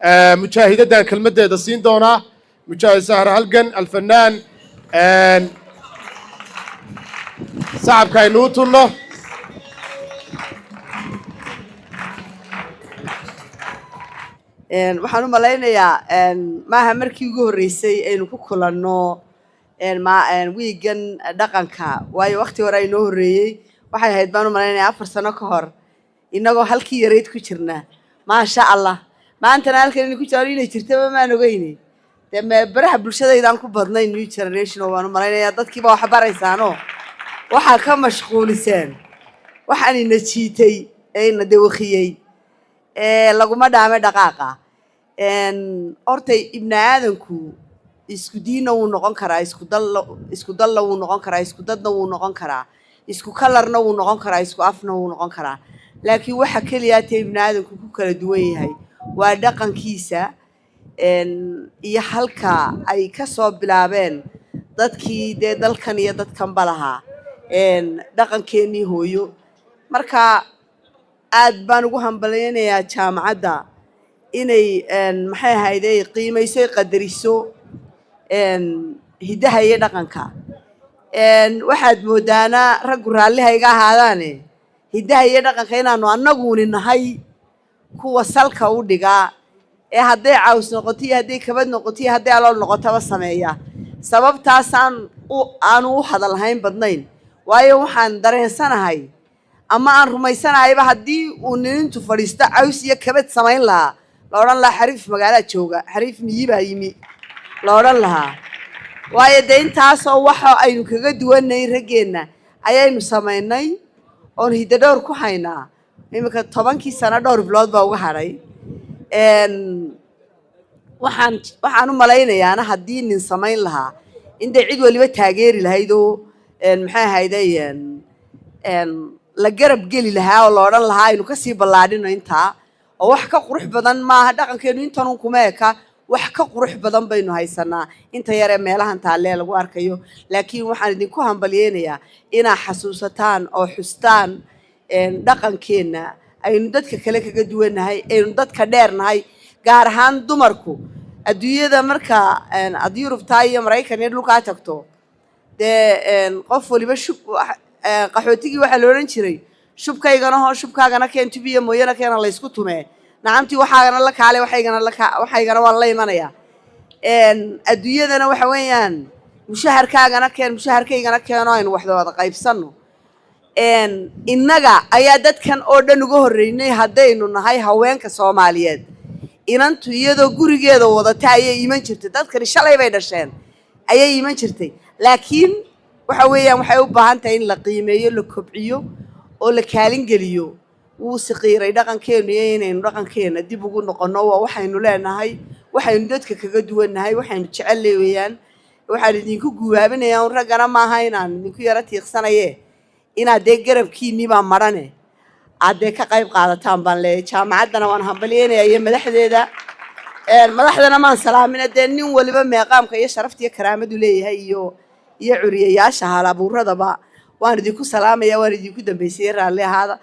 Mujaahidadan kelmaddeeda siin doonaa, Mujaahid Sahar Halgan Alfanaan. Sacabka aynuu tunno. Waxaan u malaynayaa maaha markii ugu horreysay aynu ku kulanno wiigan dhaqanka, waayo waqti hore aynoo horreeyey waxay ahayd, baan u malaynayaa, 4 sano ka hor, innagoo halkii yarayd ku jirna. Maasha Allah, maantana halkan inay ku jiraan, inay jirtaba maan ogeyne. Dee baraha bulshadaydaan ku badnay, new generation oo waan u malaynayaa dadkiiba wax baraysaanoo waxaa ka mashquuliseen waxaan ina jiitay ee ina dawakiyey ee laguma dhaame dhaqaaqa. Horta ibni aadanku isku diinna wuu noqon karaa, isku dalla wuu noqon karaa, isku dadna wuu noqon karaa, isku kalarna wuu noqon karaa, isku afna wuu noqon karaa, laakiin waxa keliya tee ibni aadanku ku kala duwan yahay waa dhaqankiisa iyo halka ay ka soo bilaabeen dadkii dee dalkan iyo dadkanba lahaa, dhaqankeenii hooyo. Marka aad baan ugu hambalyaynayaa jaamacadda inay maxay ahayde qiimayso, ay qadariso hiddaha iyo dhaqanka. Waxaad moodaana raggu raalliha iga ahaadaane, hiddaha iyo dhaqanka inaanu annaguni nahay kuwa salka u dhigaa ee hadday caws noqoto iyo hadday kabad noqoto iyo hadday alool noqotaba sameeya. Sababtaasaan aanu u hadal lahayn badnayn, waayo waxaan dareensanahay ama aan rumaysanahayba haddii uu ninintu fadhiisto caws iyo kabad samayn lahaa, la odhan lahaa xariif magaalaa jooga, xariif miyi baa yimi la odhan lahaa. Waayo dee intaasoo waxa aynu kaga duwanay raggeenna ayaynu samaynay oon hiddo dhowr ku haynaa. Iminka 10kii sano dhowr bilood baa uga hadhay. Waxaan u malaynayaana haddii nin samayn lahaa in dee cid waliba taageeri lahayd oo maxay ahayday la garab geli lahaa oo la odhan lahaa aynu kasii ballaadhino intaa oo wax ka qurux badan maaha. Dhaqankeenu intanun kuma eka, wax ka qurux badan baynu haysanaa inta yaree meelahan taallee lagu arkayo. Laakiin waxaan idinku hambalyeynayaa inaa xasuusataan oo xustaan dhaqankeenna aynu dadka kale kaga duwannahay, aynu dadka dheernahay, gaar ahaan dumarku. Adduunyada marka aad Yurubtaa iyo Maraykan iyo dhulkaa tagto, dee qof waliba shub qaxootigii waxaa la odhan jiray shubkaygana hoo, shubkaagana keen, tubiya mooyana keena, laysku tumee. Nacamtii waxaagana la kaale, waxaygana la waxaygana waan la imanayaa. Adduunyadana waxa weeyaan mushaharkaagana keen, mushaharkaygana keeno, aynu waxda wada qaybsanno. Innaga ayaa dadkan oo dhan uga horreynay haddaynu nahay haweenka Soomaaliyeed. Inantu iyadoo gurigeeda wadata ayay iman jirtay. Dadkani shalay bay dhasheen ayay iman jirtay. Laakiin waxa weeyaan waxay u baahan tahay in la qiimeeyo, la kobciyo oo la kaalin geliyo. Wuu siqiiray dhaqankeenu iyo inaynu dhaqankeena dib ugu noqonno waa waxaynu leenahay, waxaynu dadka kaga duwannahay, waxaynu jecellay weeyaan. Waxaan idinku guubaabinayaa un raggana maaha inaan idinku yaro tiiqsanaye, inaad dee garabkiinnii baa marane aad dee ka qayb qaadataan baan leeyahay. Jaamacaddana waan hambalyeynayaa iyo madaxdeeda. Madaxdana maan salaamina, dee nin waliba meeqaamka iyo sharafta iyo karaamadu leeyahay iyo curiyayaasha halabuuradaba waan idinku salaamaya, waan idinku dambaysay, raalli ahaada.